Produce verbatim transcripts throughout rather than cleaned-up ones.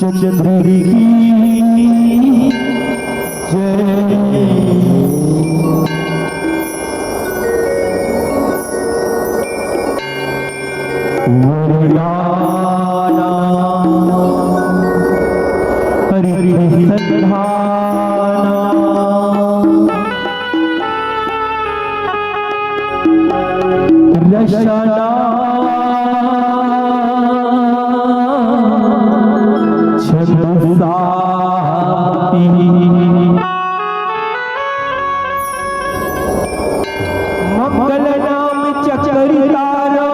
चंद्र की जय। वरदाना हरि संधाना। रसना छंद साती। मंगल नाम चक्र तारो।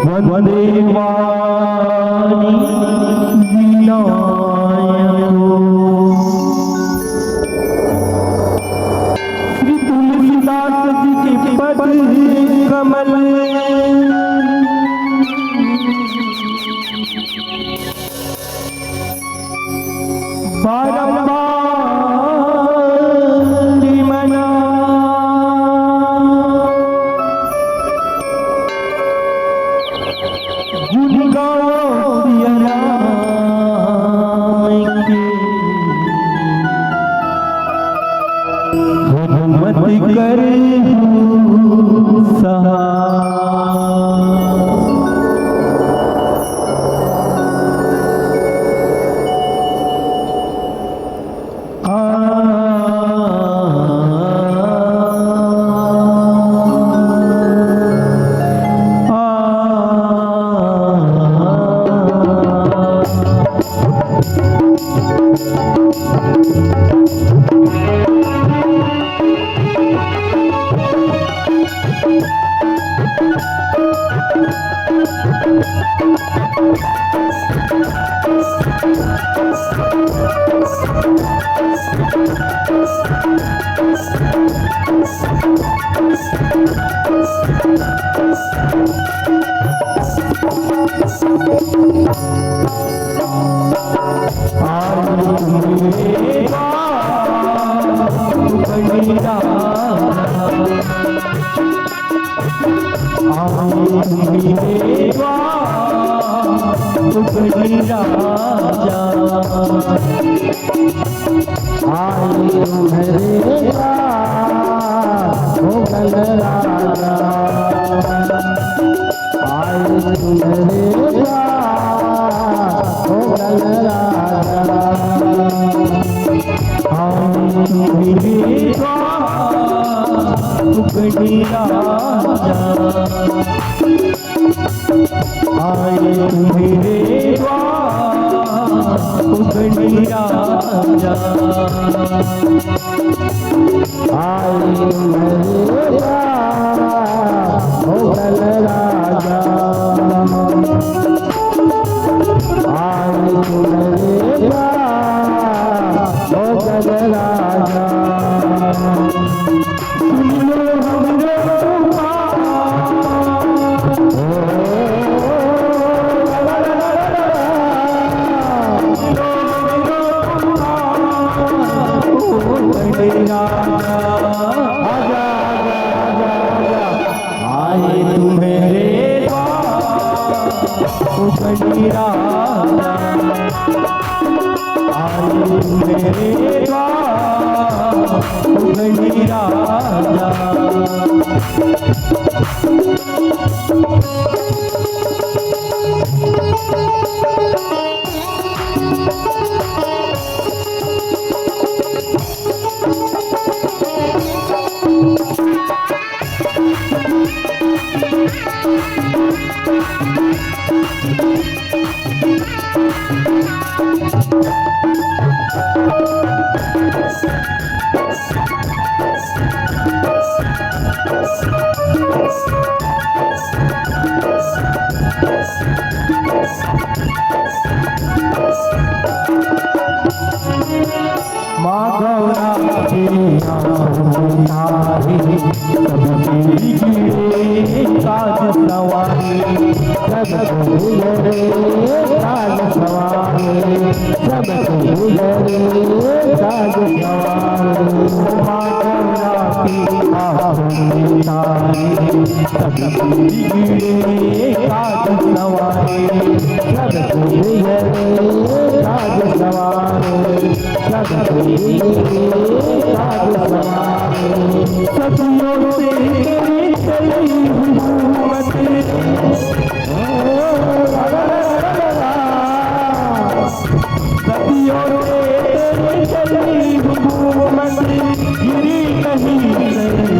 वंदे वाणी विनायको। पारंपरिक मना गुण गाओ सिया राम के। हनुमत कर सहाय। आए तुम्हरे द्वार हो गल राजा, आए तुम्हरे द्वार हो गल राजा, आए तुम्हरे द्वार हो गल राजा। आए तुम्हरे द्वार उगड़ी राजा। आए तुम्हरे द्वार उगल राजा। आए तुम्हरे द्वार उगल राजा। आए तुम्हरे द्वार उगड़ी राजा। आए तुम्हरे द्वार उगड़ी राजा। माँ गौरा के आए तारे, सबके बिगड़े काज संवारे। सबके बिगड़े काज संवारे, सबके बिगड़े काज संवारे। माँ गौरा के आए तारे, सबके बिगड़े काज संवारे। सबके बिगड़े काज संवारे। सदियों से तेरी चली हुकूमत। सदियों से तेरी चली हुकूमत, गिरी नहीं सही।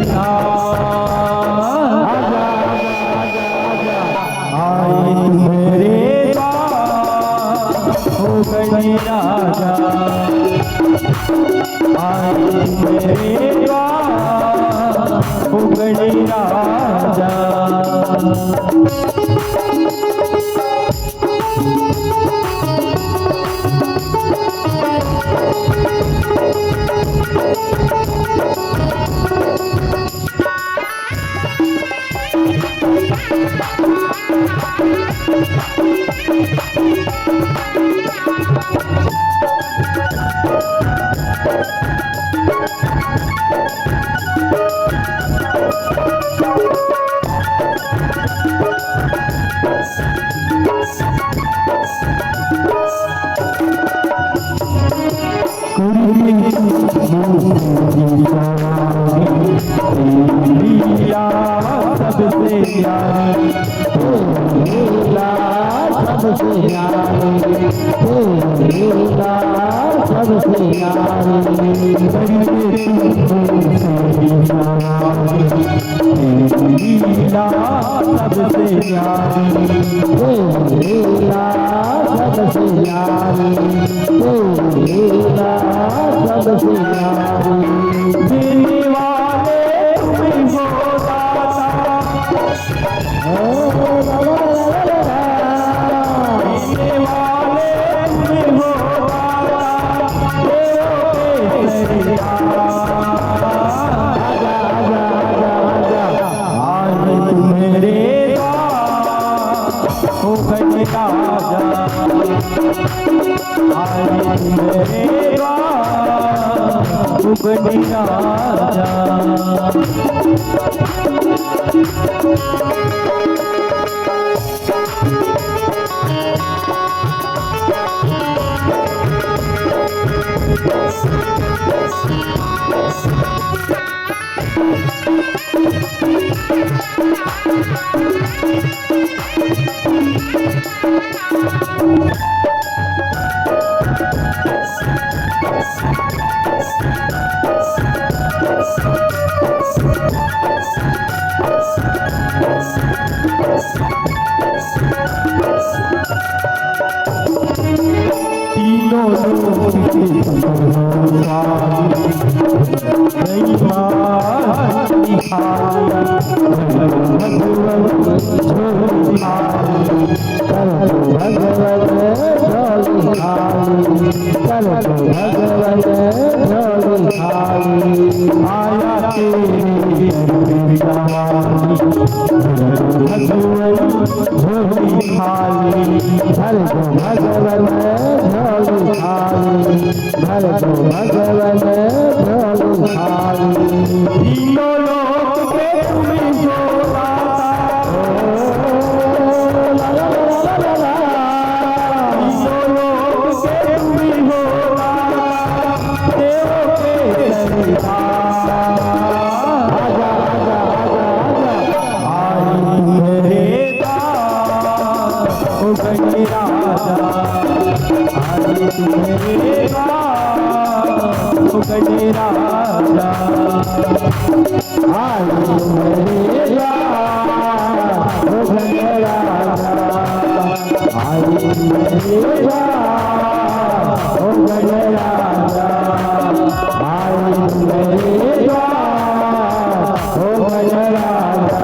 आए तुम्हरे द्वार उगड़ी राजा। आए तुम्हरे द्वार उगड़ी राजा। सबसे न्यारी, तेरी लीला सबसे न्यारी, तेरी लीला सबसे न्यारी, तेरी लीला सबसे न्यारी। जीने वाले तुम ही हो दाता, तीनों लोक के सुंदर हो स्वामी, जय माँ निहारी, भगवत झोली खाली, कर दो भगवत झोली खाली, कर दो भगवत झोली खाली। आया तेरे दरबार में, भगवत झोली खाली, भर दो भगवत झोली खाली, भर दो भगवत झोली खाली। तीनों लोक के तुम ही हो दाता। तीनों लोक के तुम ही हो दाता। देवों के सरदार। आजा, आजा, आजा, आजा। आई मेरे ओ गणराजा, आज तुम्हें ओ गणराजा, आज तुम्हें ओ गणराजा, आज तुम्हें ओ गणराजा, आज तुम्हें ओ गणराजा।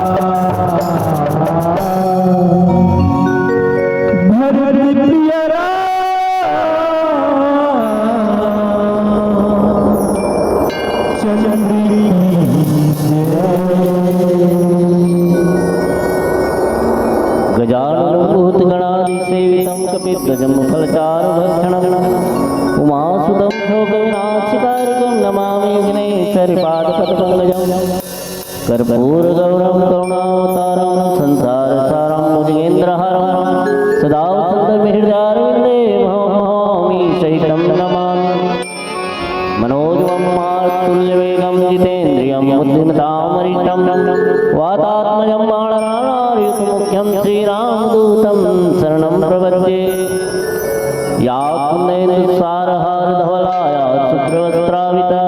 भरत प्रिय राम चंद्र की जय। गजाननं भूतगणादिसेवितं कपित्थजम्बूफलचारुभक्षणं उमासुतं शोकविनाशकारकं नमामि विघ्नेश्वरपादपद्मं। कर्पूरगौरं करुणावतारं संसारसारं भुजगेन्द्रहारं सदा वसन्तं हृदयारविन्दे महं नमामि सहितं नमामि। मनोजवं मारुततुल्यवेगं जितेन्द्रियं बुद्धिमतां वरिष्ठं वातात्मजं वानराणां यूथमुख्यं श्रीरामदूतं शरणं प्रपद्ये। या कुन्देन्दुसारहारधवला या शुभ्रवस्त्रावृता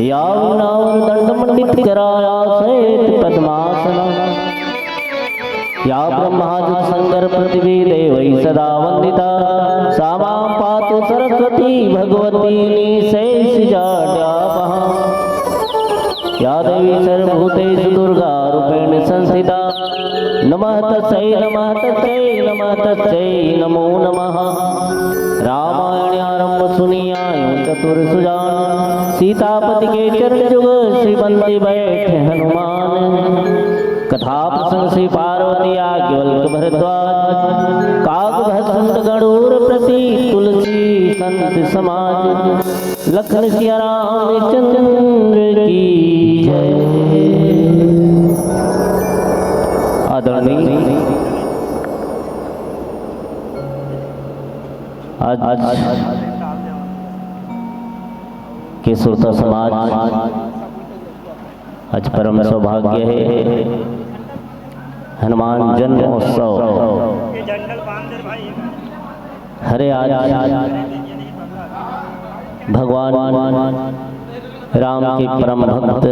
या वीणावरदण्डमण्डितकरा या शयेत्पद्मासना। या ब्रह्माच्युतशङ्करपृथ्वीदेवैः सदा वन्दिता सा मां पातु सरस्वती भगवती निःशेषजाड्यापहा। या देवी सर्वभूतेषु दुर्गारूपेण संस्थिता नमः तस्यै नमः तस्यै नमः तस्यै नमो नमः। रामायण आरंभ सुनी आयो चतुर सुजान सीतापति के चरण जुग श्री बंदी बैठे हनुमान। कथा प्रसंग श्री पार्वती याज्ञवल्क्य भरद्वाज काग भस्म गणूर प्रति तुलसी संत समाज। लखन सिया रामचंद्र की जय। आदरणीय आज के श्रोता समाज, आज परम सौभाग्य हे हनुमान जन्म उत्सव। हरे आज भगवान राम के परम भक्त,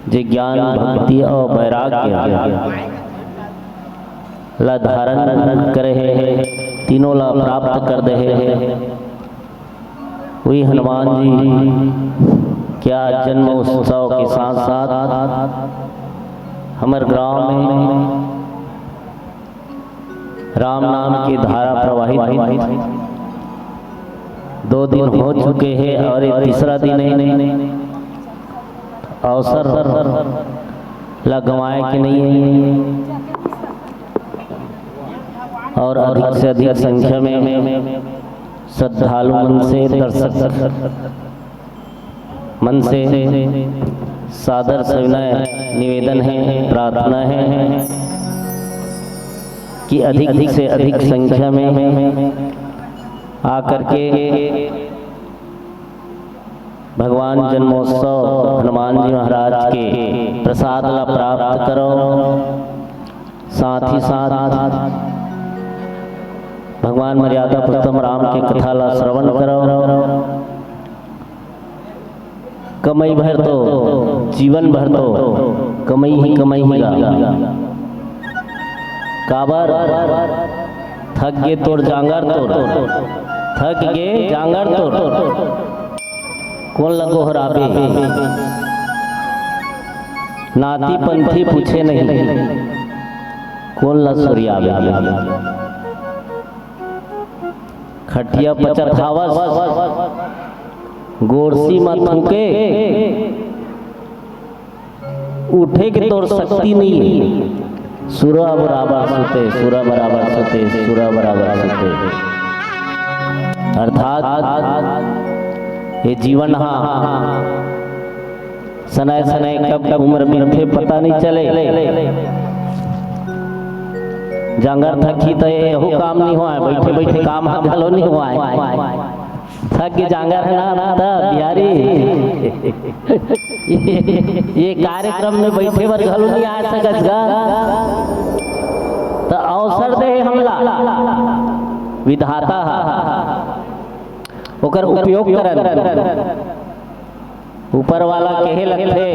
जे ज्ञान, भक्ति अउ वैराग्य ला धारण करे हे, तीनों ला प्राप्त कर दे हे, वही हनुमान जी के आज जन्म उत्सव के साथ साथ हमर गांव में राम नाम की धारा प्रवाहित, दो दिन हो चुके हैं और ये तीसरा दिन है। अवसर ला गंवाए के नहीं है और अधिक से अधिक संख्या में श्रद्धालु मन से, दर्शक मन से सादर सविनय निवेदन है, प्रार्थना है कि अधिक से अधिक संख्या में आकर के भगवान जन्मोत्सव हनुमान जी महाराज के प्रसाद ला प्राप्त करो। साथ ही साथ भगवान मर्यादा पुरुषोत्तम राम के कथा ला श्रवण करो। कमई भर तो, जीवन भर तो कमई ही कमई ही गा। काबर? थक गे तोर जांगर तोर, थक गे जांगर तोर। कोन ल गोहराबे? नाती पंथी पूछे नहीं, कोन ल सुरियाबे? खटिया पचत हावस, गोरसी म थूके, उठे के तोर शक्ति नहीं है। सुरा बराबर सुते, सुरा बराबर सुते, सुरा बराबर सुते। अर्थात ये जीवन हा सनय सनय कब उम्र बीतथे पता नहीं चले। जांगर थकी त यहू काम नहीं होय, बैठे बैठे काम हा घलो नहीं होय। थक के जांगर है ना त बिहारी, ये कार्यक्रम में बैठे बर घलो नहीं आ सकस गा। त अवसर दे हे हमला विधाता हा, ओकर उपयोग करन। ऊपर वाला कहे लगथे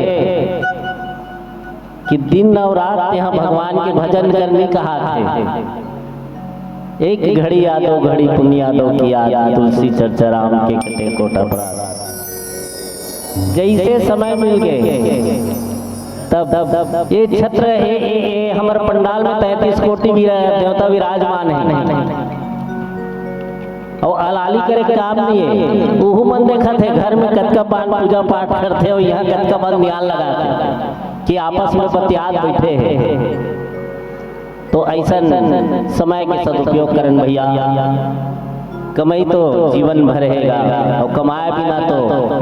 कि दिन अउ रात तेहा भगवान के भजन कर, नहीं कहात हे। एक घड़ी या दो घड़ी पुन यादव की याद, तुलसी चर्चा राम के कटे कोट अपराध। जैसे समय मिल गए, तब ये छत्र, ए, ए, ए, हमर पंडाल में तैंतीस कोटि भी रहे, देवता विराजमान है। अउ अलाली करे के काम नहीं है। उहू मन देखत हे घर में कतका पान पूजा पाठ करथे अउ यहाँ कतका बंद ध्यान लगाथे कि आपस में बतियात बैठे हे। तो ऐसन समय के सदुपयोग करन भैया। कमाई तो जीवन भर रहेगा अउ कमाए बिना तो,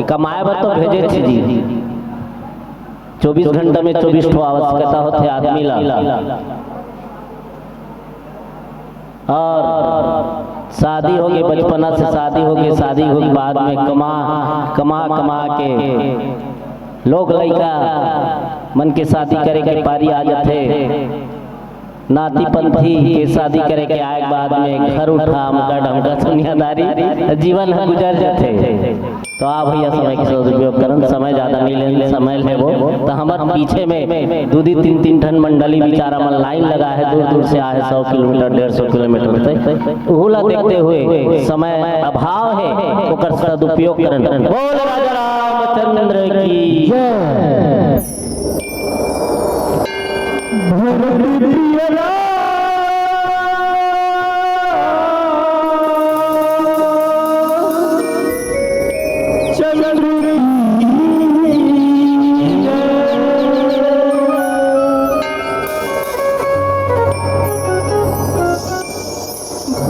कमाए बर तो भेजे छी जी। चौबीस घंटा में चौबीस ठो आवश्यकता होथे आदमी ला। और शादी होगे, बचपना से शादी होगे, शादी होगे बाद में कमा कमा कमा के लोग लइका मन के शादी करे के पारी आ जाथे। नाती पंथी के शादी करे के आए के बाद में घर उठा, हमका ढमका दुनियादारी, जीवन ह गुजर जाथे। तो आ भैया, समय के सदुपयोग करन, समय ज्यादा मिले, समय लेबो। तो हमर पीछे में दू दू तीन तीन ठन मंडली बिचारा मन लाइन लगा है, दूर दूर से आए, सौ किलोमीटर, डेढ़ सौ किलोमीटर से। उहू ला देखते हुए समय अभाव है, ओकर सदुपयोग करन। बोल राजा रामचंद्र की जय। भरत प्रिय रामचंद्र की जय।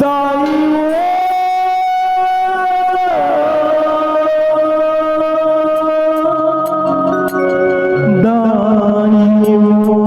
दाई ओ दाई ओ।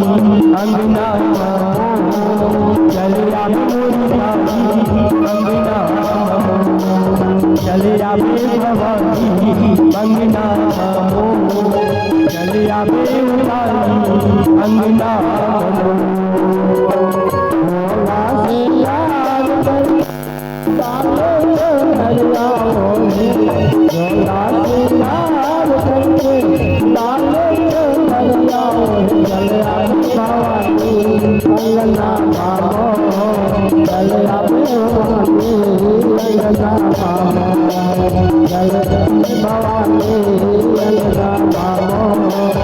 अंगना म मोर, चले आबे मोरी दाई, अंगना म मोर, चले आबे भवानी, अंगना म मोर, चले आबे उतारी, अंगना म मोर। भोला से प्यार कर डाले चुनरिया ओढ़े, झोला सिंगार करके डाले चुनरिया ओढ़े, चले आबे भवानी अंगना म मोर, चले आबे भवानी अंगना म मोर, चले आबे भवानी अंगना म मोर,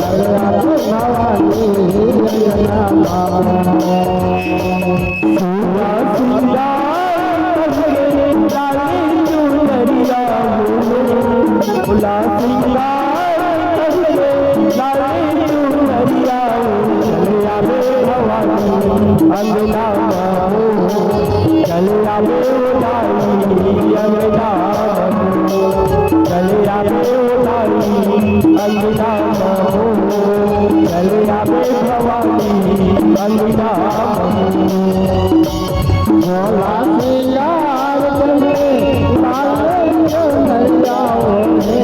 चले आबे भवानी अंगना म मोर। पूरा श्रृंगार करके लाली चुनरिया ओढ़े, पूरा श्रृंगार करके लाली चुनरिया ओढ़े, चले आबे भवानी अंगना म मोर, चले आबे उतारी अंगना म मोर, चले आबे उतारी अंगना म मोर, चले आबे भवानी अंगना म मोर। झोला सिंगार करके लाले चुनरिया ओढ़े,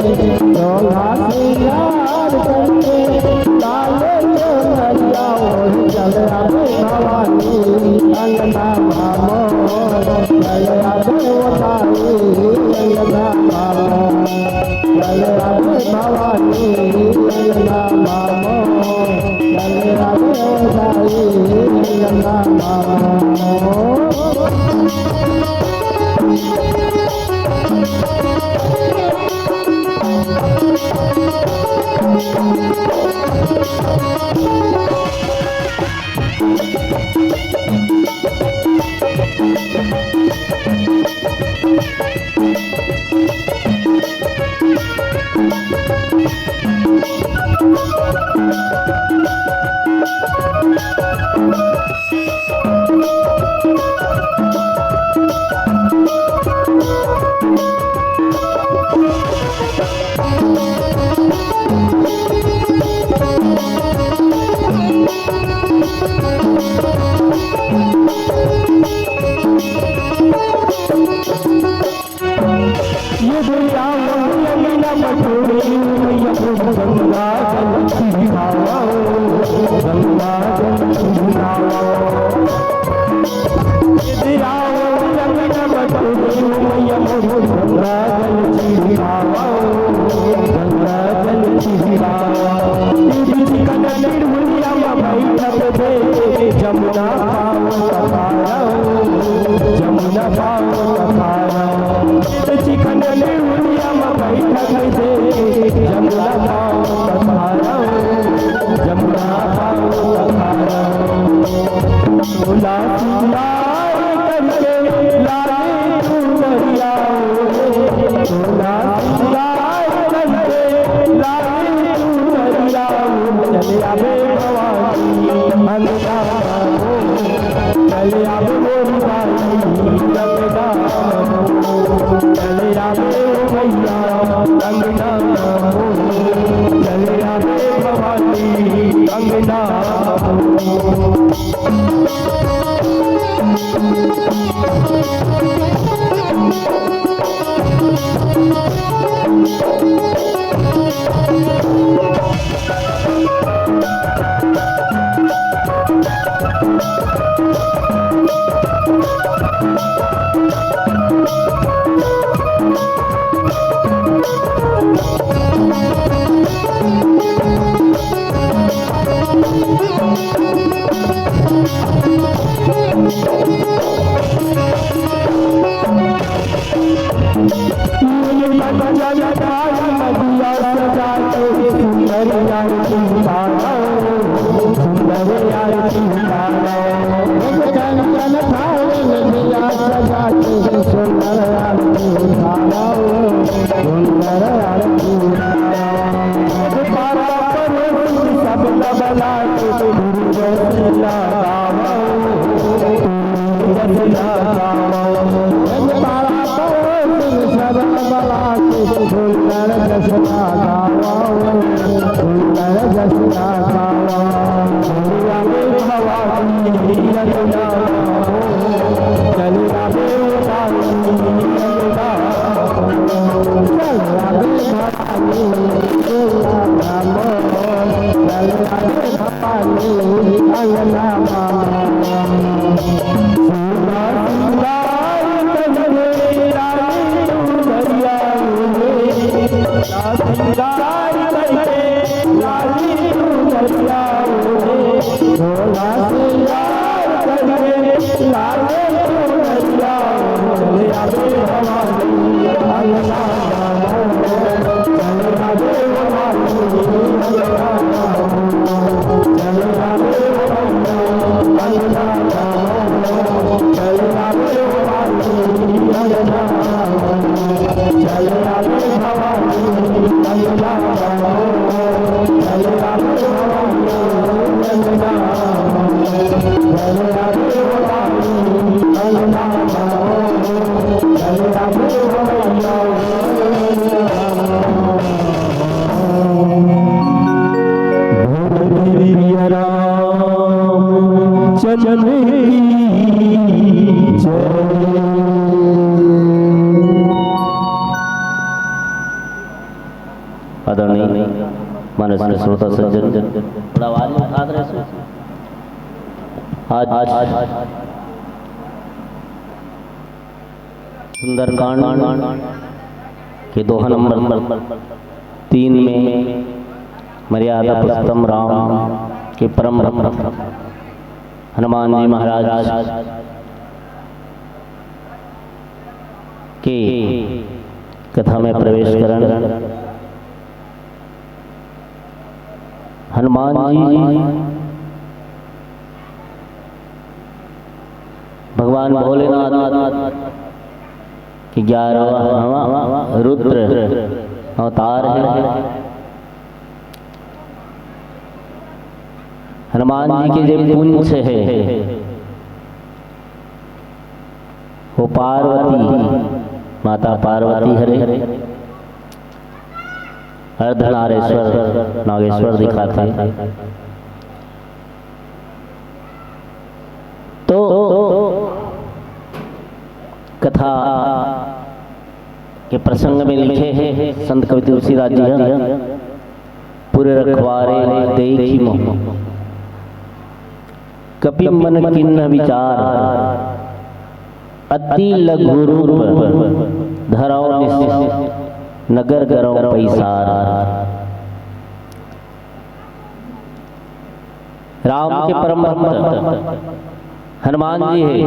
झोला सिंगार करके लाले चुनरिया ओढ़े, चले आबे भवानी अंगना म मोर, चले आबे उतारी अंगना म मोर, चले आबे भवानी अंगना म मोर, चले आबे उतारी अंगना म मोर। ये दरिया अंगना बटोरी, मैया मोर गंगा जल छिड़कावा, गंगा जल छिड़कावा। ये दरिया अंगना बटोरी, मैया मोर गंगा जल छिड़कावा, गंगा जल छिड़कावा। ये बीच का निरहुलिया में बैठब दे, जमुना पाँव पखारव, जमुना पाँव पखारव। चित चिकन निरहुलिया म बैठब दे, जमुना पाँव पखारव, जमुना पाँव पखारव। झोला सिंगार करके लाली चुनरिया ओढ़े, झोला सिंगार करके लाली चुनरिया ओढ़े, चले आबे भवानी अंगना म मोर, चले आबे मोरी दाई अंगना म मोर, चले आबे ओ मैया अंगना म मोर, चले आबे भवानी अंगना म मोर। सुंदर जसना गावा, सुंदर जसना गावा। चल आवे भवानी, चल आवे भवानी। आदरणीय माननीय श्रोता सज्जन, थोड़ा आवाज में उठा दे रहे। आज सुंदरकांड के दोहा नंबर तीन में मर्यादा पुरुषोत्तम राम के परम भक्त हनुमान जी महाराज के कथा में प्रवेश करन। हनुमान जी भगवान भोलेनाथ के ग्यारहवाँ रुद्र अवतार है। हनुमान जी के जे पूंछ है, वो पार्वती, माता पार्वती हरे। अर्धनारेश्वर नागेश्वर दिखाथे। तो कथा के प्रसंग में लिखे हैं संत कवि तुलसीदास जी ह, पुर रखवारे देखि मोहि, कपि मन कीन्ह विचार, अति लघु रूप धरौ निस, नगर करौ पैसार। राम के परम भक्त हनुमान जी है,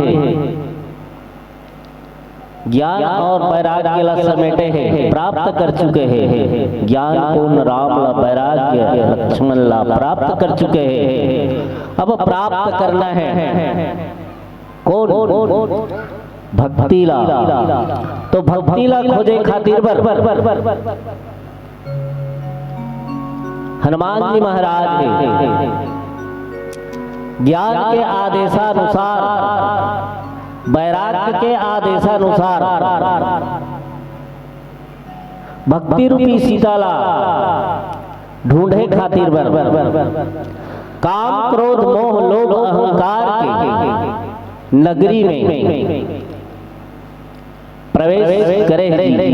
ज्ञान और वैराग्य ला समेटे है, प्राप्त कर चुके हैं। ज्ञान पूर्ण राम ला, वैराग्य लक्ष्मण ला प्राप्त कर चुके हैं। अब प्राप्त करना है कौन? भक्ति ला। तो भक्ति ला खोजे खातिर बर हनुमान जी महाराज हे ज्ञान के आदेशानुसार, वैराग्य के आदेशानुसार भक्ति रूपी सीता ला ढूंढे खातिर बर काम, क्रोध, मोह, लोभ, अहंकार के नगरी में प्रवेश करे हे जी।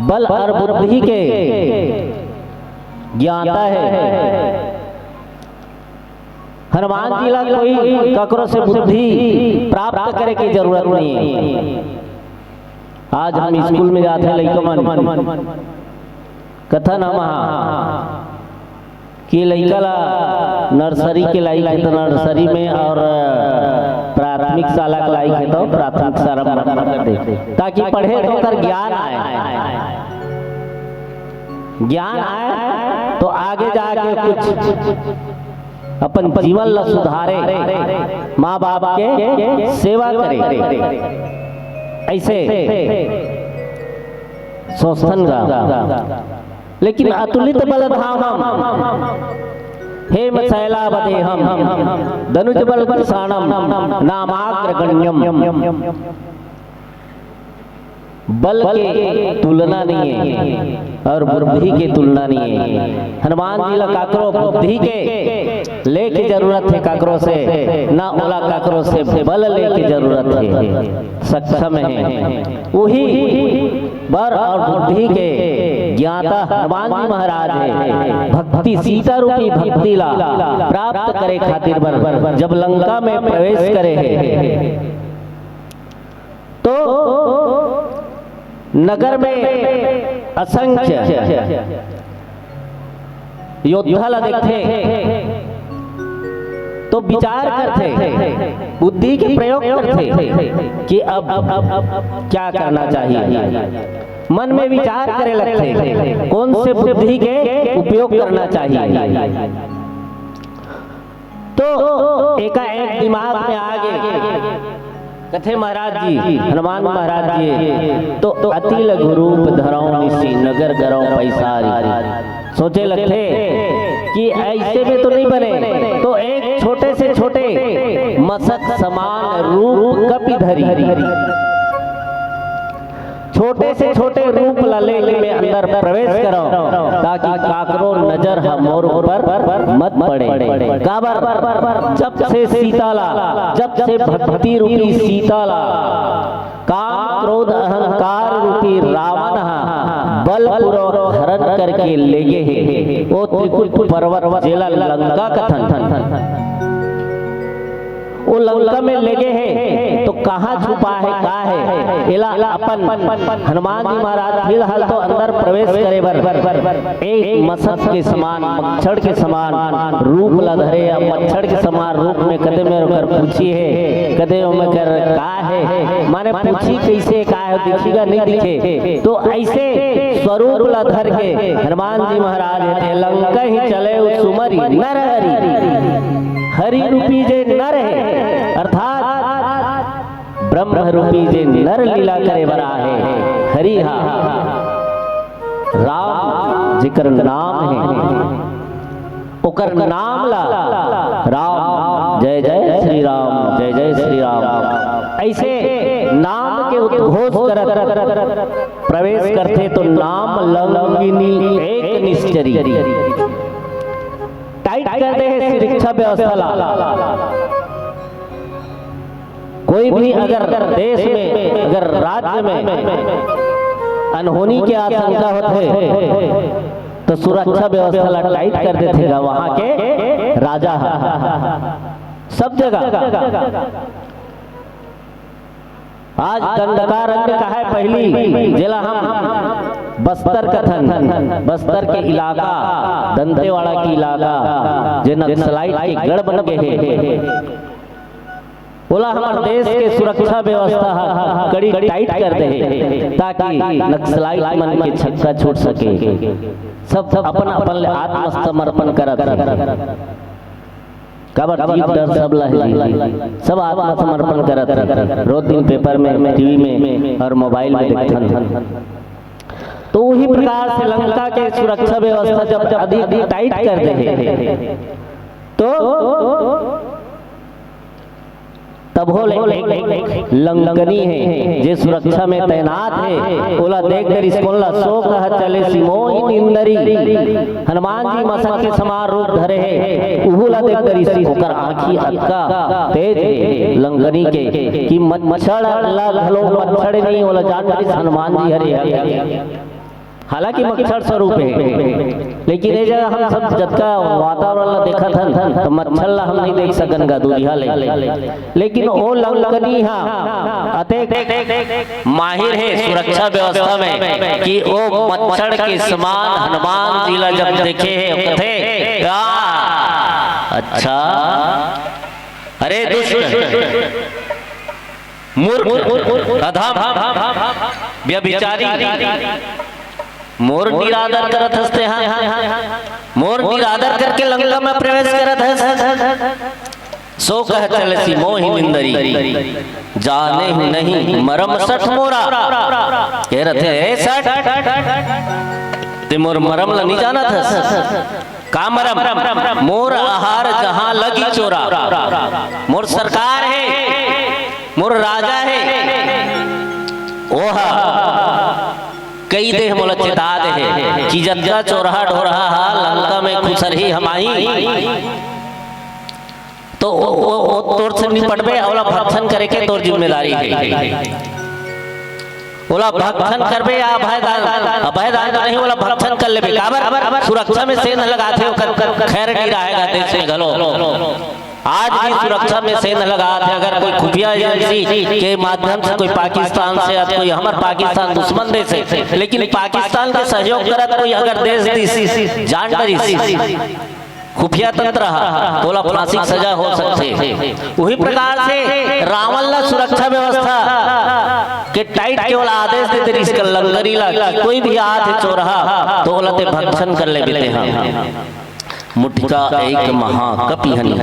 बल और बुद्धि के ज्ञाता है। हनुमान जी ला कोई ककरो से बुद्धि प्राप्त करे के जरूरत नहीं है। आज हम स्कूल में जाथे लइका मन, कथन हम हा कि लइका ला नर्सरी के लाइक हे तो नर्सरी में और प्राथमिक शाला के लाइक हे तो प्राथमिक शाला में नंबर दे, ताकि पढ़े तो ओकर ज्ञान आए, ज्ञान आए तो आगे जाके कुछ अपन जीवन ला सुधारे, माँ बाप के सेवा करे। ऐसे सोचथन गा। लेकिन अतुलित बल धामम, फेम शैलावदेहम दनुज बल कृषाणम नामाग्रगण्यम। बल के तुलना नहीं है और बुद्धि के तुलना नहीं है। हनुमान जी ला काकरो बुद्धि के लेके जरूरत है काकरो से, ना ओला काकरो से बल लेके जरूरत है। सक्षम है वही बर और बुद्धि के ज्ञाता हनुमान जी महाराज है। भक्ति, सीता रूपी भक्ति ला प्राप्त करे खातिर बर जब लंका में प्रवेश करे है, तो नगर में असंख्य योद्धा ला देखथे, तो विचार करथे, बुद्धि के प्रयोग करथे कि अब क्या करना चाहिए। मन में विचार करे लगथे, कौन से बुद्धि के उपयोग करना चाहिए। तो एकाएक दिमाग में आ गे, कथे महाराज जी, हनुमान महाराज जी, तो अति लघु रूप धरौं निसि नगर गरौं पैसारी। सोचे लगथे कि ऐसे में तो नहीं बने, तो एक छोटे से छोटे मसक समान रूप कपि धरी, छोटे से छोटे रूप ला लेके मैं अंदर प्रवेश करौं, ताकि काकरो नजर ह मोर ऊपर मत पड़े। काबर? जब से सीता ला, जब से भक्ति रूपी सीता ला काम क्रोध अहंकार रूपी रावण ह बलपूर्वक हरण करके ले गे हे, ओ त्रिकुट पर्वत जेला लंका कथन, ओ लंका में ले गे हे, तो कहाँ छुपा हे, का हे, एला अपन हनुमान जी महाराज फिलहाल तो अंदर प्रवेश करे बर एक मसक के समान, मच्छर के समान रूप ला धरे, या मच्छर के समान रूप में कदे में ओकर पूछी हे, कदे ओमें कर का हे, माने पूछी कैसे का हे, दिखी का नहीं दिखे। तो ऐसे स्वरूप ला धर के हनुमान जी महाराज हे, ते लंका ही चले सुमरी नर हरि। हरि रूपी जे नर हे, अर्थात ब्रह्म रूपी जे नर लीला करे बर आहे, हरि हा राम जेकर नाम हे, ओकर नाम ला राम, जय जय श्री राम, जय जय श्री राम, ऐसे नाम के उद्घोष करत प्रवेश करथे, तो नाम लंकिनी एक निश्चरी। टाइट कर दे हे सुरक्षा व्यवस्था ला। कोई भी अगर देश में, अगर राज्य में अनहोनी के आशंका होथे, तो सुरक्षा व्यवस्था ला टाइट कर देथे गा वहां के राजा ह। सब जगह आज दंडकारण्य कहे पहली, जेला हम बस्तर कथन, बस्तर के इलाका, दंतेवाड़ा के इलाका, जे नक्सलाइट के गढ़ बन गे हे, ओला हमर देश के सुरक्षा व्यवस्था ह कड़ी टाइट कर दे हे, ताकि नक्सलाइट मन के छक्का छूट सके। सब अपन अपन ले आत्मसमर्पण करत हे। काबर जीत डर सब ला हे जी, सब आत्मसमर्पण करत हे। रोज दिन पेपर में, टीवी में और मोबाइल में देखथन। तो वही प्रकार से लंका के सुरक्षा व्यवस्था जब अधिक टाइट कर दे हे, तो तभो ले एक लंकनी हे, जे सुरक्षा में तैनात हे, ओला देख डरिस कोन ला, सो कह चलेसि मोहि निंदरी। हनुमान जी मसक के समान रूप धरे हे, उहू ला देख डरिस, ओकर आँखी अतका तेज हे लंकनी के कि मच्छर ला घलो मच्छर नहीं, ओला जान डरिस हनुमान जी हरे हे। हालांकि मच्छर स्वरूप हे, लेकिन ये जगह हम सब जतका वातावरण ला देखत हन, तो मच्छर ला हम नहीं देख सकन गा दूरिहा ले। लेकिन ओ लंकनी हा अतेक माहिर हे सुरक्षा व्यवस्था में कि ओ मच्छर के समान हनुमान जी ला जब देखे हे, ओ कथे, "का? अच्छा, अरे दुष्ट, मूर्ख, अधम, व्यभिचारी, मोर निरादर करत हस तेहा, मोर निरादर करके लंका में प्रवेश करत हस।" सो कह चलेसि मोहि निंदरी, जानेहु नहीं मरम सठ मोरा। कहे रथे, "हे सठ, ते मोर मरम ला नहीं जानत हस।" का मरम? मोर अहार जहां लगी चोरा, मोर सरकार हे, मोर राजा हे, ओह कई देह मोला चेता दे हे कि जतका चोरहा ढोरहा हा लंका में खुसरही हमाही, तो ओ, ओ, ओ तोर से निपटबे, ओला भक्षण करे के तोर जिम्मेदारी हे। ओला भक्षण करबे या अभय दान, अभय दान तो नहीं, ओला भक्षण कर लेबे। काबर? सुरक्षा में सेंध लगाथे, ओकर खैर नहीं रहेगा देश में घलो। आज भी सुरक्षा में सेंध लगाथे, अगर कोई खुफिया एजेंसी के माध्यम से कोई पाकिस्तान से या कोई हमर पाकिस्तान दुश्मन देश हे, लेकिन पाकिस्तान के सहयोग करत कोई अगर देश दिस, जान डरिस, खुफिया तंत्र ह, तोला फांसी के सजा हो सकथे। उही प्रकार से रावण ला सुरक्षा व्यवस्था के टाइट केवल आदेश देते रिहिस लंकनी ला कि कोई भी आथे चोरहा, तो ओला ते भक्षण कर लेबे तेहा। मुटिका एक महा कपिहनि,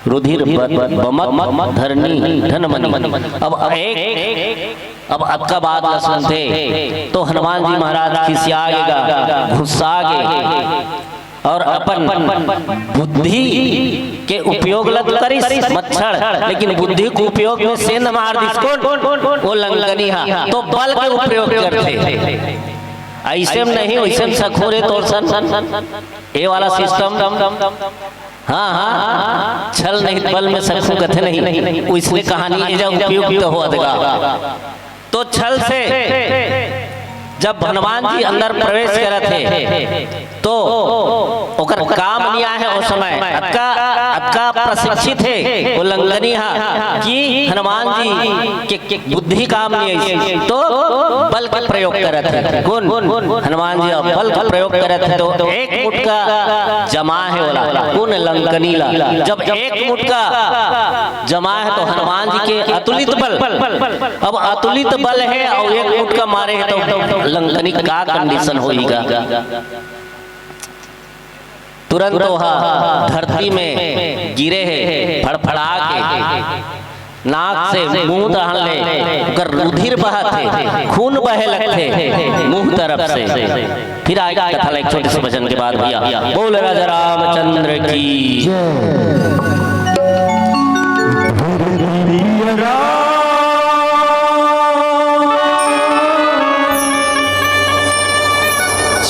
रुधिर बत-, बमत धरनी धनमनि। अब एक, अब अतका बात ला सुनथे, तो हनुमान जी महाराज खिसिया गे गा, गुस्सा गे। और अपन बुद्धि के उपयोग ल तो करिस मच्छर, लेकिन बुद्धि के उपयोग में सेंध मार दिस कोन? वो लंकनी हा। तो बल के उपयोग करथे, ऐसे में नहीं, वैसे में सखोरे तोर सन। ये वाला सिस्टम, हाँ, हाँ, छल नहीं बल में सखू कथे नहीं, इसलिए कहानी ये जा उपयुक्त हो देगा। तो छल से जब हनुमान जी अंदर प्रवेश करत हे, तो ओकर काम नहीं आए हे ओ समय, अतका, अतका प्रशिक्षित हे वो लंकनी हा कि हनुमान जी के, के बुद्धि काम नहीं आई, तो बल के प्रयोग करत हे। कोन? हनुमान जी बल के प्रयोग करत हे, तो एक मुटका जमा हे ओला, कोन? लंकनी ला। जब एक मुटका जमा हे, तो हनुमान जी के अतुलित बल, अब अतुलित बल हे और एक मुटका मारे हे, तो लंकनी का कंडीशन होही गा? तुरंत ओहा धरती में गिरे हे, फड़फड़ा के नाक से मुंह तहन ले ओकर रुधिर बहत हे, खून बहे लगथे मुंह तरफ से। फिर आगे कथा ला एक छोटे से भजन के बाद भैया, बोल राजा रामचंद्र की।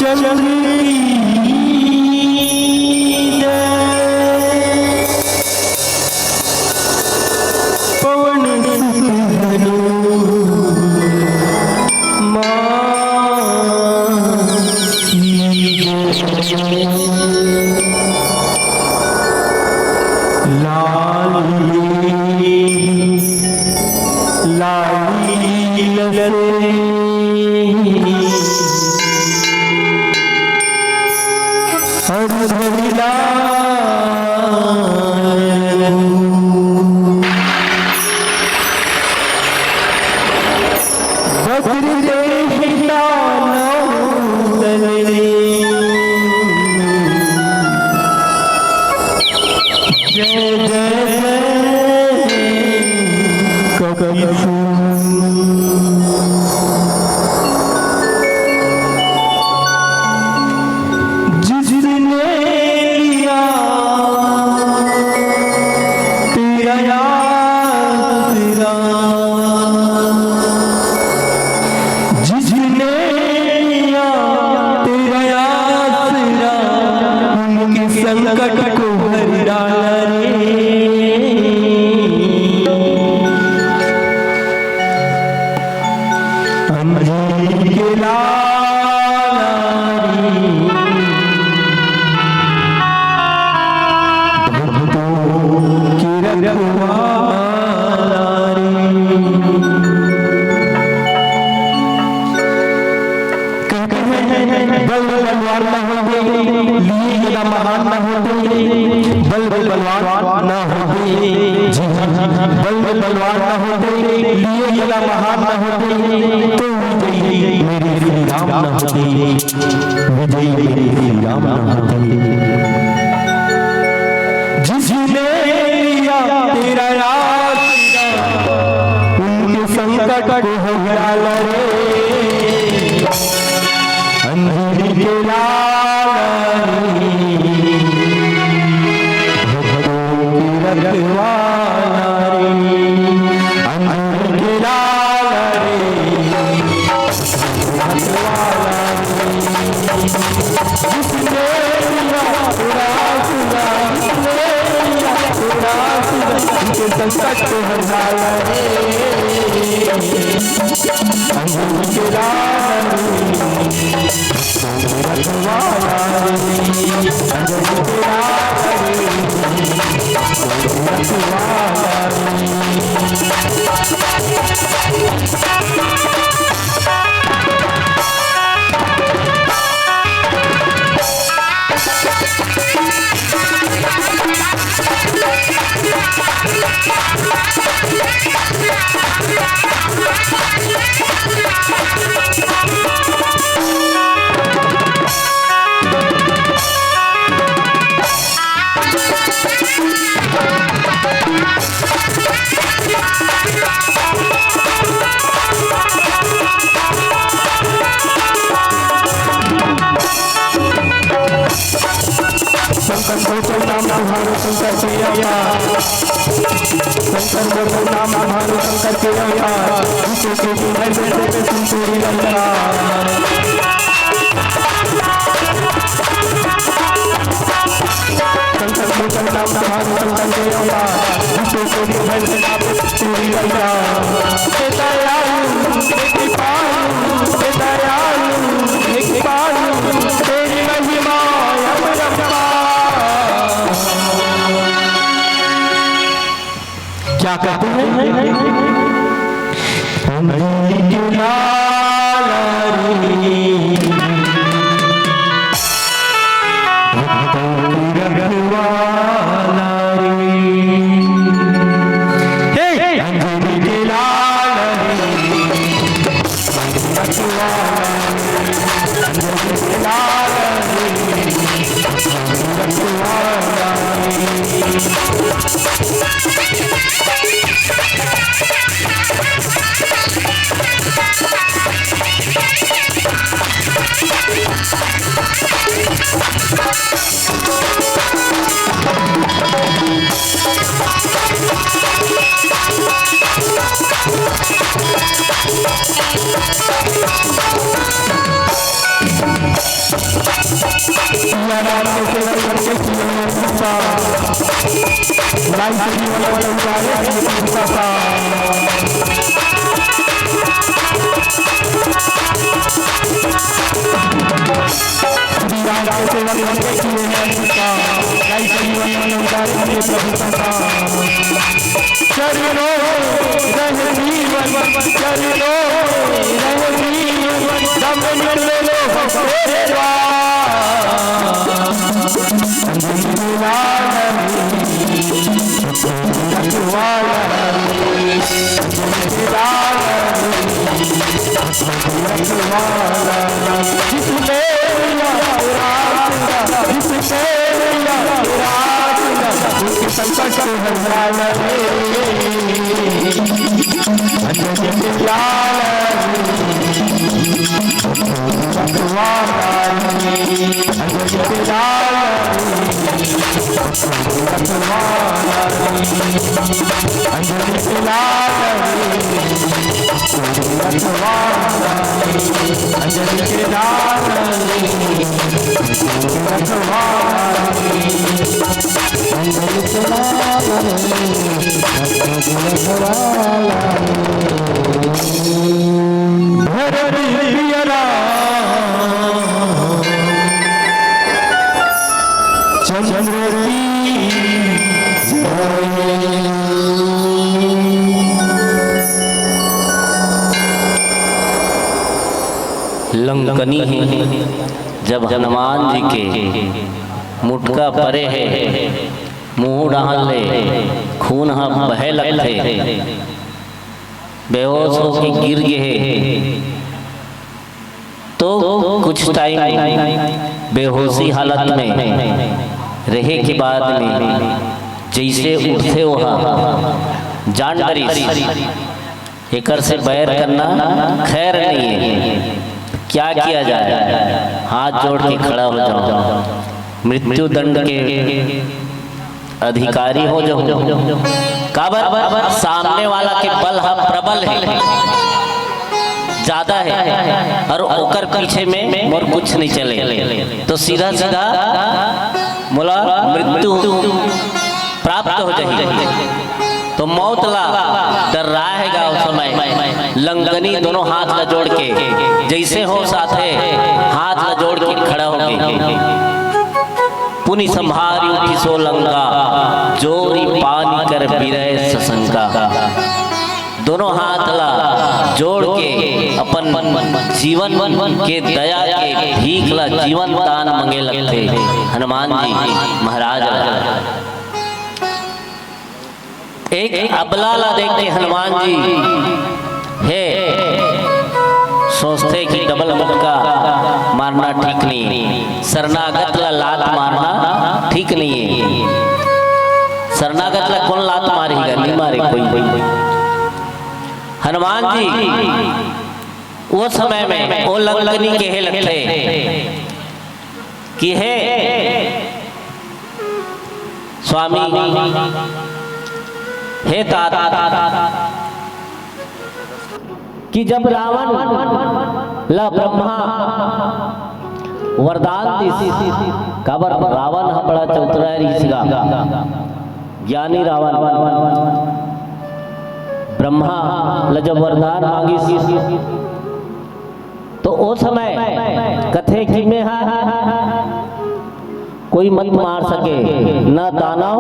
चंद्र की जय। पवन सुत हनुमान की जय। लाल लाली लसे हर धरिला। बद्री देहि तानव तनले। जय जय जय कपि सिंह। जिसने लिया तेरा आसरा, जिसने लिया तेरा आसरा, उनके संकट को हर डाला रे। अंजीर के लाल भक्तों के रखवाला रे। कहते हैं, बल बलवान ना होते, लिए यदा महान ना होते, बल बलवान ना होते, जी हाँ, बल बलवान ना होते, लिए यदा महान ना होते, तो विजयी मेरे श्री राम ना होते, विजयी मेरे श्री राम ना होते। जिसने लिया तेरा आसरा, उनके संकट को हरा ला रे। अंधेरी के लाल संकट को हर जाला रे, अंजलि के लाल रे, रखवाला रे, अंजलि के लाल रे, रखवाला रे। शंकर मोटू नाम तुम्हारो शंकर के अवतार। शंकर मोटू नाम तुम्हारो शंकर के अवतार। विश्व के विभय से लेके संतूरी लंका। शंकर मोटू नाम तुम्हारो शंकर के अवतार। विश्व के विभय से लेके संतूरी लंका। हे दयालु, हे कृपालु, हे दयालु, हे कृपालु, तेरी महिमा अपरंपार। क्या कहते हैं? अंजलि के लाल रे, भक्तों की रखवाला रे। हे अंजलि के लाल रे, चरणों रह जीवन, चरणों रह जीवन, दम निकले लो हम तेरे द्वार। संकट हर लाल रे, अंजलि के लाल रे, रखवाला रे, अंजलि के लाल रे, रखवाला रे, अंजलि के लाल रे, रखवाला रे, अंजलि के लाल रे, रखवाला रे। लंकनी हे, जब हनुमान जी के मुटका परे हे, मुंह डाहन ले खून ह बहे लगथे, बेहोश होके गिर गे हे, तो कुछ टाइम बेहोशी हालत में रहे के बाद में जैसे उठथे, ओहा जान डरिस। एकर से बैर करना खैर नहीं है। क्या किया जाए? हाथ जोड़ के खड़ा हो जाओ, मृत्यु दंड के अधिकारी हो जाओ। काबर? सामने वाला के बल ह प्रबल है। ज्यादा हे अउ ओकर पीछे में मोर कुछ नइ चले, तो सीधा सीधा मोला मृत्यु प्राप्त हो जाही। तो मौत ला डर्राय हे गा ओ समय। लंकनी दोनों हाथ ला जोड़ के, जइसे हो साथे, हाथ ला जोड़ के खड़ा हो गे। पुनि संभारि उठि सो लंका, जोरि पानि कर बिरय ससंका। दोनों हाथ ला जोड़ के अपन जीवन के दया के भीख ला, जीवन दान मांगे लगथे हनुमान जी महाराज ला। एक अबला ला देख के हनुमान जी हे सोचथे कि डबल मुक्का मारना ठीक नहीं, शरणागत ला लात मारना ठीक नहीं हे। शरणागत ला कोन लात मारही गा? नहीं मारे कोई। हनुमान जी ओ समय में ओ लंकनी केहे लगथे कि हे स्वामी, हे तात, कि जब रावण ला ब्रह्मा वरदान दिस, काबर रावण ह बड़ा चौतरा रिहिस गा, ज्ञानी रावण। ब्रह्मा ला जब वरदान मांगिस, तो ओ समय कथे कि मैं हा कोई मत मार सके, न दानव,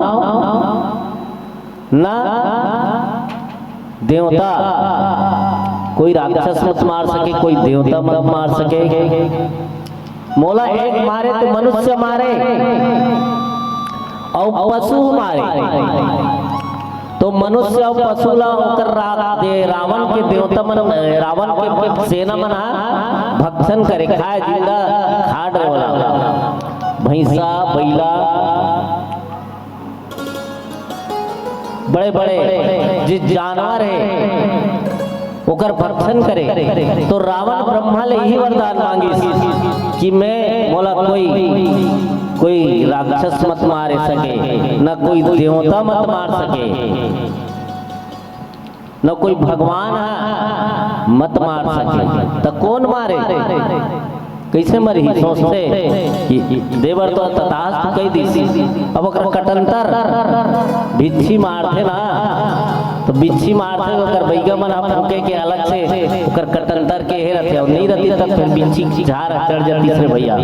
न देवता, कोई राक्षस मत मार सके, कोई देवता मत मार सके। मोला एक मारे तो मनुष्य मारे अउ पशु मारे। तो मनुष्य अउ पशु ला ओकर राग दे, रावण के देवता मन, रावण के सेना मन हा भक्षण करे, खाए, जिंदा खा डरे ओला। भैंसा, बैला, बड़े-बड़े जे जानवर हे, ओकर भक्षण करे। तो रावण ब्रह्मा ले इही वरदान मांगिस कि मैं, मोला कोई, कोई राक्षस मत मारे सके, न कोई देवता मत मार सके, न कोई भगवान ह मत मार सके, त कोन मारे? कइसे मरही? सोचथे कि देवर तो तथास्तु कहि दिस। अब ओकर कटंतर बिच्छी मारथे ना, तो बिच्छी मारथे, ओकर बइगा मन ह फूंके के अलग से ओकर कटंतर केहे रथे, अउ नइ रतिस त फेर बिच्छी झार चढ़ जातिस रे भइया।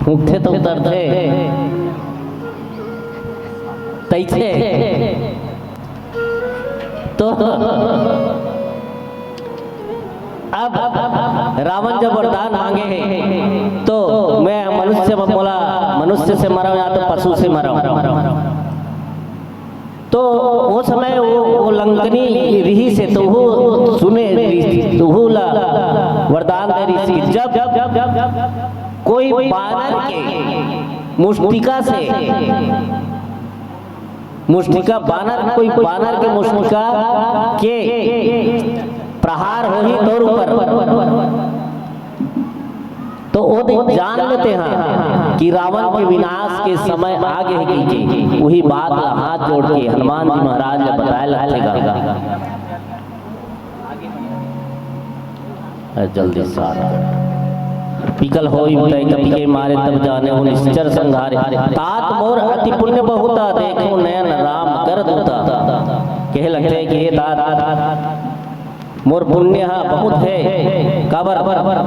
फूंकथे तो उतरथे। तइसे तो अब रावण जब वरदान मांगे हे, तो मैं मनुष्य, मोला मनुष्य से मरव या तो पशु से मरव। तो ओ समय ओ, ओ लंकनी रिहिस हे, तो ओ सुने रिहिस, तो ओ ला वरदान दे रिहिस कि जब कोई बानर के मुष्टिका से, मुष्टिका बानर, कोई बानर के मुष्टिका के प्रहार होही तोर ऊपर, तो ओ दिन जान लेते हैं कि रावण के विनाश के समय आ गे हे कहिके। उही बात ला हाथ जोड़ के हनुमान जी महाराज ला बताए लगथे गा। जल्दी साथ पिकल होई तय कपि के मारे तब जानेउ निश्चर संघारे। तात मोर अति पुण्य बहुता देखो नयन राम कर दूता। कहे लगथे कि हे तात, मोर पुण्य ह बहुत हे, काबर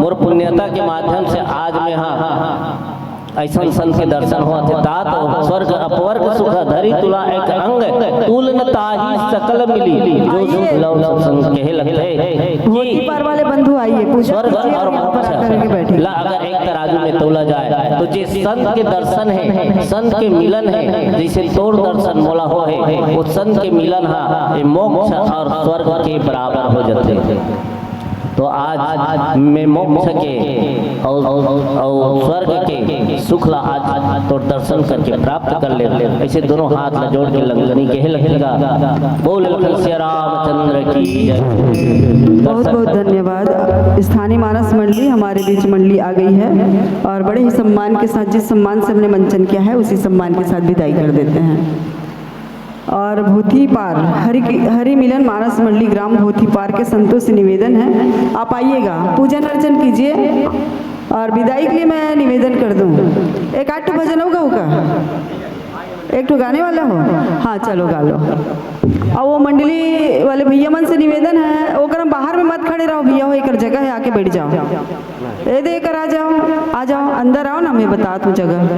मोर पुण्यता के माध्यम से आज मैं हा अइसन संत के दर्शन होवत हे। तात स्वर्ग अपवर्ग सुख धरि तुला एक अंग, तूल न ताहि सकल मिली, जो सुख लव सब संग। कहे लगथे कि धोती पार वाले बंधु आइए, पूजा स्वर्ग कीजिए और और यहाँ पर मोक्ष आकर के बैठिए। ला अगर एक तराजू में तोला जाए, तो जे संत के दर्शन हे, संत के मिलन हे, जइसे तोर दर्शन मोला होहे, ओ संत के मिलन हा ए मोक्ष और स्वर्ग के बराबर हो जाथे। तो आज मैं मोक्ष के अउ, अउ, अउ स्वर्ग के सुख ला आज तोर दर्शन करके प्राप्त कर ले। अइसे दोनों हाथ ला जोड़ के लंकनी कहे लगथे गा, बोल लखन सिया रामचंद्र की जय। बहुत बहुत धन्यवाद। स्थानीय मानस मंडली हमारे बीच मंडली आ गई है और बड़े ही सम्मान के साथ, जिस सम्मान से हमने मंचन किया है, उसी सम्मान के साथ विदाई कर देते हैं। और भूथी पार हरि की, हरि मिलन मानस मंडली ग्राम भूथी पार के संतों से निवेदन है, आप आइएगा, पूजन अर्चन कीजिए। और विदाई के लिए मैं निवेदन कर दूं, एक आध ठो भजन होगा, होगा, एक ठो गाने वाला हो, हाँ चलो गा लो। और वो मंडली वाले भैया मन से निवेदन है, ओकर बाहर में मत खड़े रहो भैया हो, एक जगह है, आके बैठ जाओ। ए दे, एकर आ जाओ, आ जाओ, अंदर आओ ना, मैं बता तू जगह।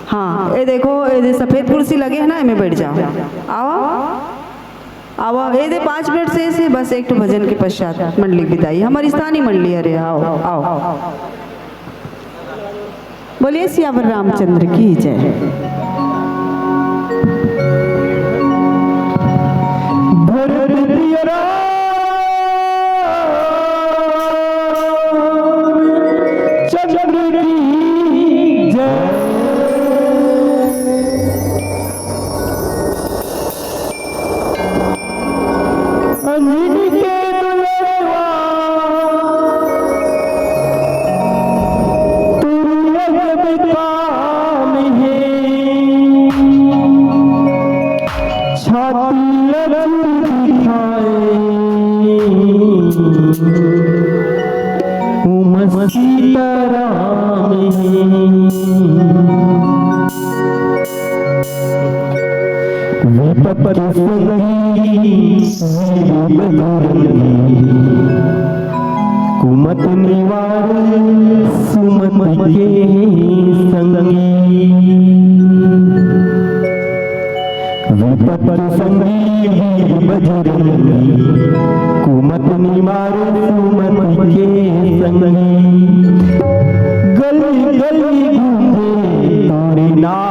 हाँ, ये देखो, ये दे सफेद कुर्सी लगे है ना, एमे बैठ जाओ। आओ, आओ, ये दे पाँच मिनट से, से बस एक ठो भजन के पश्चात मंडली विदाई, हमारी स्थानीय मंडली। अरे आओ, आओ। बोलिए सियावर रामचंद्र की जय। भरत प्रिय रामचंद्र की जय। अंजनी के दुलरवा, तोर अजब काम हे। छाती लचू दिखाए, उमस सीताराम हे। विपत के संगी वीर बजरंगी, कुमत निवार सुमत के संगी। विपत के संगी वीर बजरंगी, कुमत निवार सुमत के संगी। गली गली गूंजे तोरे नाम,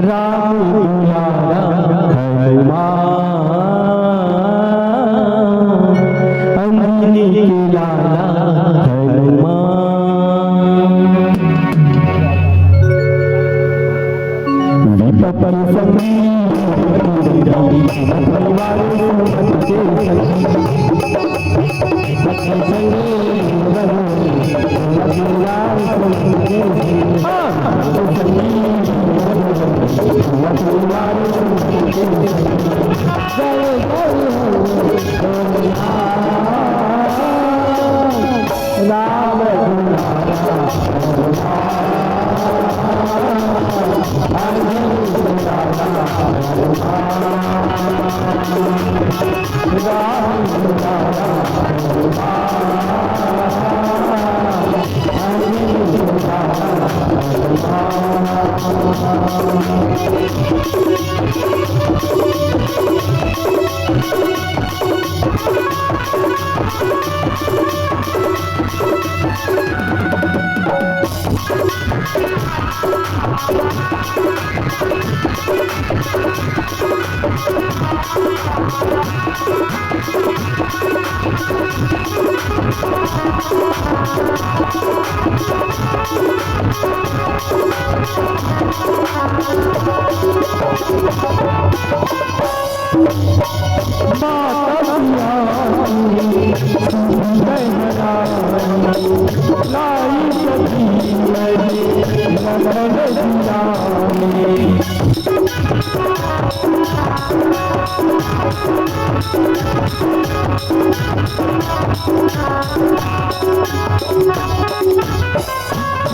राम दुलारा हनुमान, अंजनी के लाला हनुमान। विपत संगी परिवार संगी।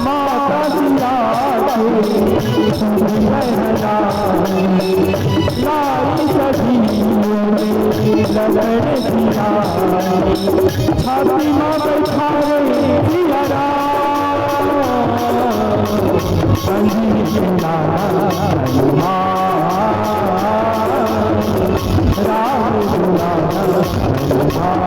माता सिया के लहराए, लाई सजीवन ललन जियाए। छाती मा बैठाए सिया राम, अंजनी के लाला हनुमान। राम दुलारा हनुमान।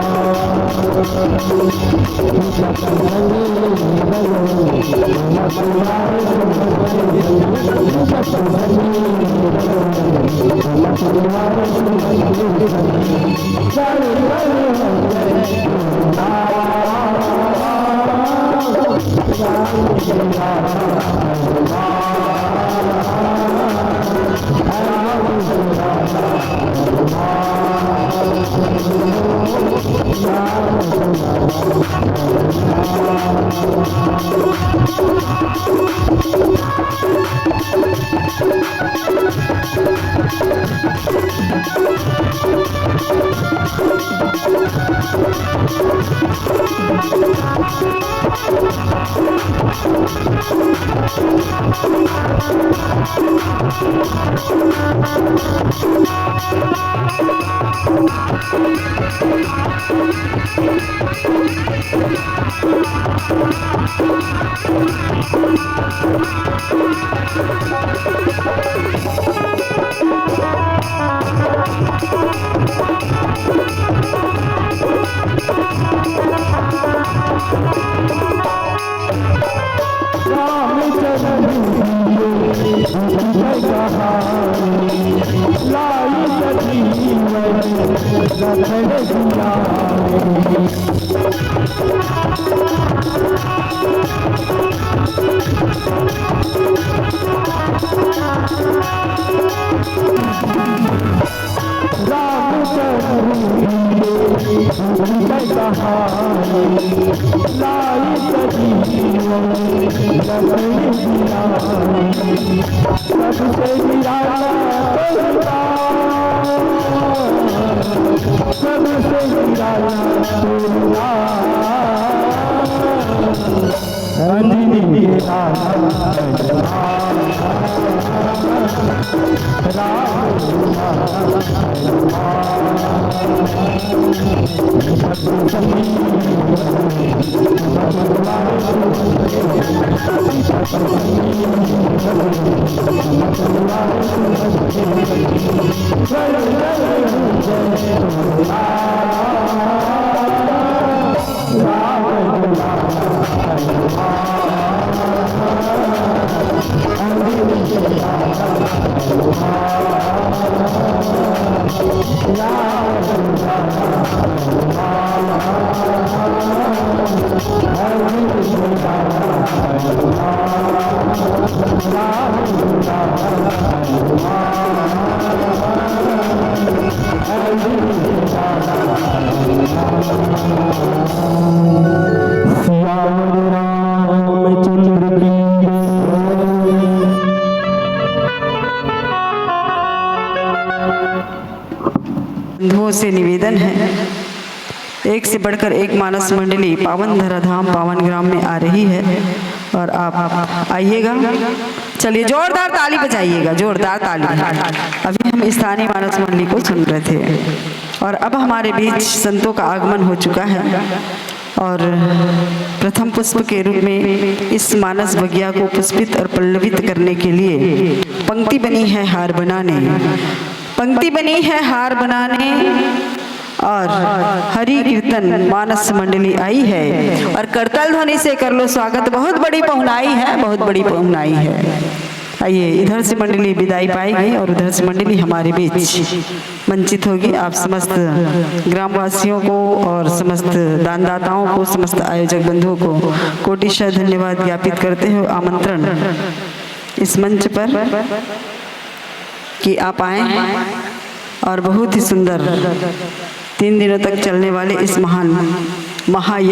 रामचंद्र जी के कहानी, लाई सजीवन रतन जियानी। रामचंद्र जी के कहानी, लाई सजीवन रतन जियानी। सबसे निराला तोरा, सबसे निराला तोरा। अंजनी के लाल राम। सियावर रामचंद्र की जय। बंधुओं से निवेदन है, एक से बढ़कर एक मानस मंडली पावन धराधाम पावन ग्राम में आ रही है और आप आइएगा। चलिए, जोरदार ताली बजाइएगा, जोरदार ताली। अभी हम स्थानीय मानस मंडली को सुन रहे थे और अब हमारे बीच संतों का आगमन हो चुका है और प्रथम पुष्प के रूप में इस मानस बगिया को पुष्पित और पल्लवित करने के लिए पंक्ति बनी है हार बनाने। पंक्ति बनी है हार बनाने और हरि कीर्तन मानस मंडली आई है और करताल ध्वनि से कर लो स्वागत। बहुत बड़ी पहुनाई है, बहुत बड़ी पहुनाई है। आइए, इधर से मंडली विदाई पाएगी और उधर से मंडली हमारे बीच मंचित होगी। आप समस्त ग्रामवासियों को और समस्त दानदाताओं को, समस्त आयोजक बंधुओं को कोटिशः धन्यवाद ज्ञापित करते हुए आमंत्रण इस मंच पर कि आप आएं और बहुत ही सुंदर तीन दिनों तक चलने वाले इस महान महायज्ञ